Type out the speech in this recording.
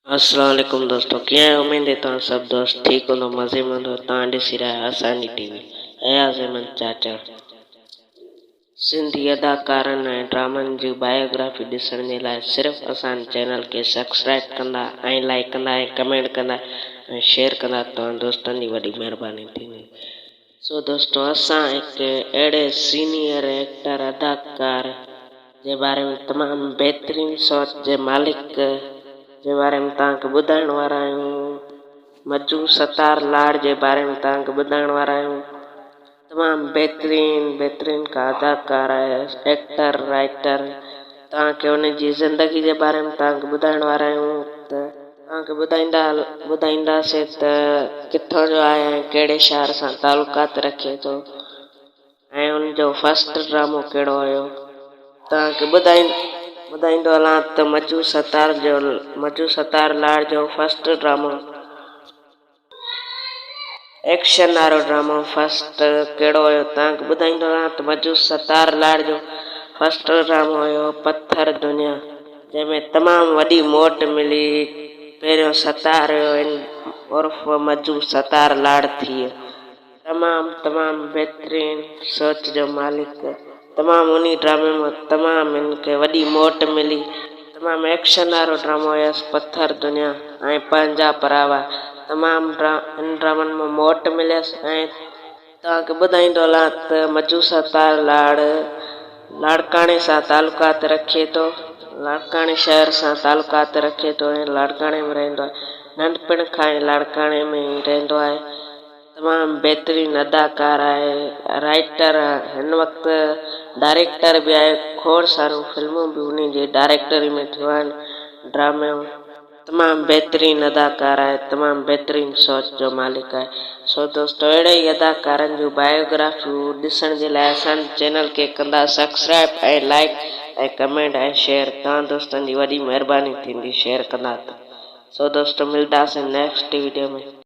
السلام عليڪم دوستو ڪيئن آهيو اميد آهي توهان سڀ دوست ٺيڪ هوندو مزي ۾ هوندو توهان ڏسي رهيا آهيو اسان جي ٽي وي اياز احمد چاچڙ سنڌي اداڪارن ۽ ڊرامن جون بايوگرافي ڏسڻ جي لاء صرف اسان جي چينل کي سبسڪرائب ڪندا ۽ لائيڪ ڪندا ۽ ڪمينٽ ڪندا ۽ شيئر ڪندا توهان دوستن جي وڏي مهرباني ٿيندي سو دوستو اسان هڪ اهڙي سينيئر ايڪٽر اداڪار جي باري ۾ تمام بهترين سوچ جي مالڪ جي باري ۾ توهان کي ٻڌائڻ وارا آهيون مجو ستار لاڙ جي باري ۾ توهان کي ٻڌائڻ وارا آهيون تمام بهترين بهترين کا اداڪار آهي ايڪٽر رائيٽر توهان کي ان جي زندگي جي باري ۾ توهان کي ٻڌائڻ وارا آهيون ته توهان کي ٻڌائيندا ٻڌائينداسين ته ڪٿان جو آهي ۽ ڪهڙي شهر سان تعلقات رکي ٿو ۽ ان جو فرسٽ ڊرامو ڪهڙو هيو. توهان کي ٻڌائيندو هلان ته مجو ستار جو مجو ستار لاڙ جو فرسٽ ڊرامو ايڪشن وارو ڊرامو فرسٽ ڪهڙو هيو توهان کي ٻڌائيندو هلان ته مجو ستار لاڙ جو فرسٽ ڊرامو هيو پٿر دنيا. جنهن ۾ تمام وڏي موٽ ملي. پهريون ستار هيو ان عرف مجو ستار لاڙ ٿيء. تمام تمام بهترين سوچ جو مالڪ تمام انهي ڊرامي مان تمام هن کي وڏي موٽ ملي. تمام ايڪشن وارو ڊرامو هيس پٿر دنيا ۽ پنهنجا پراوا تمام ان ڊرامن مان موٽ مليس ۽ توهان کي ٻڌائيندو هلان ته مجو ستار لاڙ لاڙڪاڻي سان تعلقات رکي ٿو. لاڙڪاڻي شهر سان تعلقات رکي ٿو ۽ لاڙڪاڻي ۾ رهندو آهي. ننڍپڻ کان ئي لاڙڪاڻي ۾ ئي رهندو آهي. تمام بهترين اداڪار آهي. رائيٽر هن وقت ڊائريڪٽر به آهي. کوڙ ساريون فلمون به انهي جي ڊائريڪٽري ۾ ٿيون آهن. ڊراميون. تمام بهترين اداڪار آهي تمام بهترين سوچ جو مالڪ آهي سو دوستو اهڙي ئي اداڪارن جون بايوگرافيون ڏسڻ جي لاء اسان جي چينل کي ڪندا سبسڪرائب ۽ لائيڪ ۽ ڪمينٽ ۽ شيئر توهان دوستن جي وڏي مهرباني ٿيندي شيئر ڪندا ته سو دوستو ملداسين نيڪسٽ ويڊيو ۾.